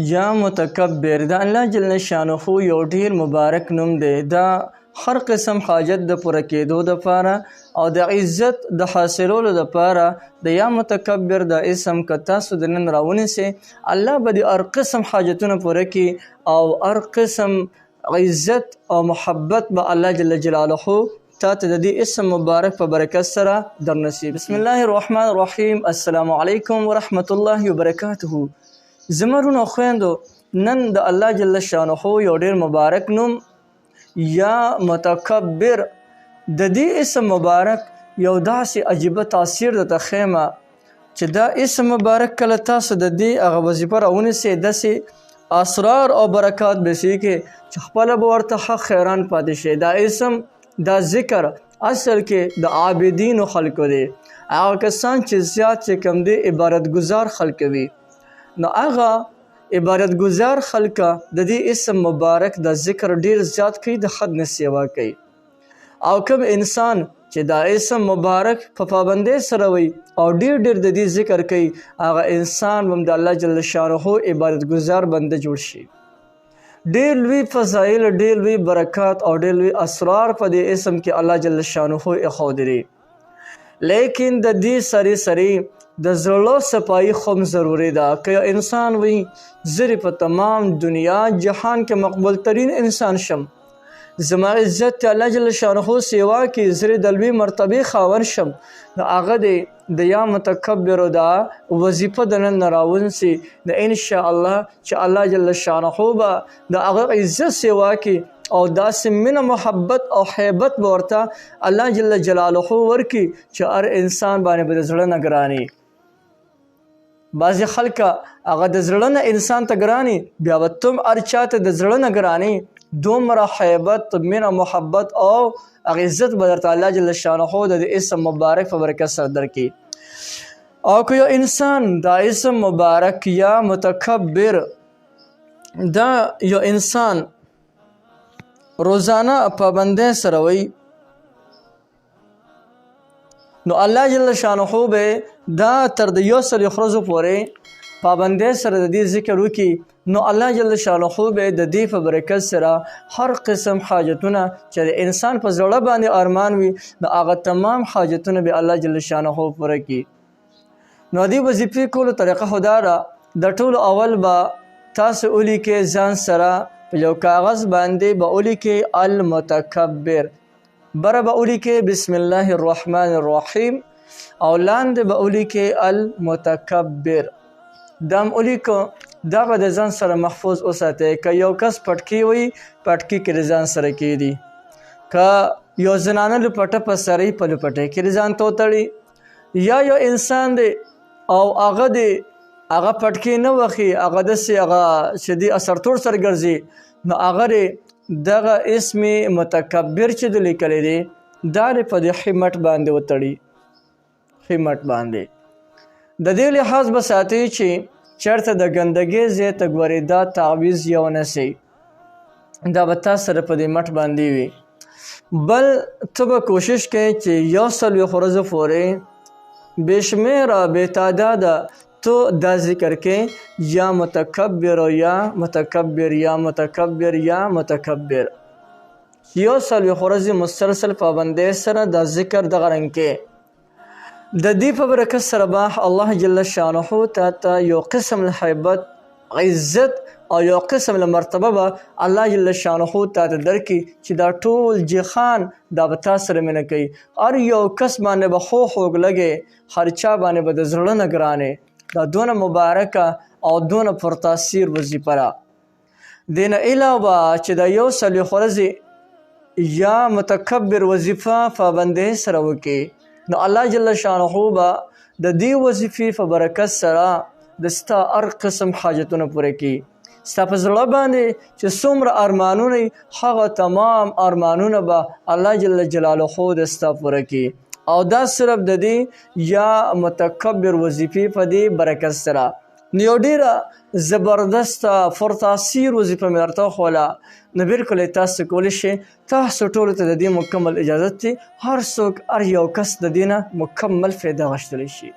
یا متکبر د الله جل شانه یو ډیر مبارک نوم دی. دا هر قسم حاجت د پوره کېدو دپاره او د عزت د حاصلولو دپاره د یا متکبر د اسم که تاسو د نن راونیسئ، الله به د هر قسم حاجتونه پوره کړي او هر قسم عزت او محبت به الله جل جلاله تا ته د دې اسم مبارک په برکت سره در نصیب. بسم الله الرحمن الرحیم. السلام علیکم ورحمت الله وبرکاته. زما وروڼو خویندو، نن د الله جل شانه یو ډیر مبارک نوم یا متکبر، د دې اسم مبارک یو داسې عجیبه تاثیر درته ښیم چې دا اسم مبارک کله تاسو د دې هغه وظیفه راونیسئ، داسې اسرار او برکات به سي کې چې خپله به ورته حق حیران پاتې شئ. دا اسم، دا ذکر اصل کې د عابدینو خلکو دی، هغه کسان چې زیات چې کوم دی عبادت ګزار خلک وي. نو هغه عبادت ګزار خلک د دې اسم مبارک د ذکر ډیر زیات کوي، د حد نه سیوا کوي. او کوم انسان چې دا اسم مبارک په پابندۍ سره وي او ډیر ډیر د دې ذکر کوي، هغه انسان هم د الله جل شانه عبادت ګزار بنده جوړ شي. ډیر لوی فضایل، ډیر لوی برکات او ډیر لوی اسرار په دې اسم کې الله جل شانه ایښودلي. لیکن د دې سری سری د زړه صفایي خو هم ضروري ده. که یو انسان وي زه په تمام دنیا جهان کې مقبول ترین انسان شم، زما عزت ته الله جل شانه سیوا کې زه د لوی مرتبې خاوند شم، نو هغه دی د یا متکبر دا وظیفه د نن نه راونسي. نو انشاءالله چې الله جل شانه به د هغه عزت سیوا کې او داسې مینه محبت او هیبت به ورته الله جل جلاله ورکړي چې هر انسان باندې به د زړه نه ګراني. بعضې خلک هغه د زړه نه انسان ته ګراني، بیا به تم هر چا ته د زړه نه ګراني، دومره هیبت، مینه، محبت او هغه عزت به درته الله جل شانه د دې اسم مبارک په برکت سره درکړي. او که یو انسان دا اسم مبارک یا متکبر دا یو انسان روزانه پابندۍ سره وي، نو الله جل شانه به دا تر د یو سل ورځو پورې پابندۍ سره د دې ذکر وکړي. نو الله جل شانه به د دې په برکت سره هر قسم حاجتونه چې د انسان په زړه باندې ارمان وي، نو هغه تمام حاجتونه به الله جل شانه پوره کړي. نو دې وظیفې کولو طریقه خو دا ده، د ټولو اول به تاسو ولیکئ ځان سره په یو کاغذ باندې به ولیکئ المتکبر، بره به ولیکئ بسم الله الرحمن الرحیم او لاندې به ولیکئ المتکبر. دا هم ولیکو، دا به د ځان سره محفوظ وساتئ. که یو کس پټکی وي، پټکی کې د ځان سره کیدي، که یو زنانه لوپټه په سرې په لوپټه کې د ځان ته وتړي، یا یو انسان دی او هغه دی هغه پټکی نه وخي، هغه داسې هغه چې دی اثرتور سره ګرځي، نو هغه دی دغه اسم متکبر چې دی لیکلی دی دا دی په دې همت باندې وتړي. همت باندې د دې لحاظ به ساتي چې چېرته د ګندګۍ ځای ته ګورې دا تعویذ یو نه سي، دا به تا سره په دې مټ باندې وي. بل ته به کوشش کوې چې یو څلوېښت ورځو پورې بې شمېره بې تعداده ته دا ذکر کې یا متکبر یا متکبر یا متکبر یا متکبر، یو څلوېښت ورځې مسلسل پابندۍ سره دا ذکر دغه رنګ کې. د دې په برکت سره به الله جل شانه تا ته یو قسم له هیبت، عزت او یو قسم له مرتبه به الله جل شانه تا ته درکړي چې دا ټول جهان دا به تا سره مینه کوي. هر یو کس باندې به خو خوږ لګې، هر چا باندې به د زړه نه ګرانې. دا دونه مبارکه او دونه پرتاثیر وظیفه ده. دې نه علاوه چې دا یو څلوېښت ورځې یا متکبر وظیفه پابندۍ سره وکړي، نو الله جل شانه به د دې وظیفې په برکت سره د ستا هر قسم حاجتونه پوره کړي. ستا په زړه باندې چې څومره ارمانونه وي، هغه تمام ارمانونه به الله جل جلاله د ستا پوره کړي. او دا صرف د دې یا متکبر وظیفې په دې برکت سره. نو یو ډېره زبردسته پرتاثیر وظیفه مې درته وښوله. نو بالکل یې تاسو کولی شئ، تاسو ټولو ته د دې مکمل اجازت دی، هر څوک هر یو کس د دې نه مکمل فایده غوښتلی شي.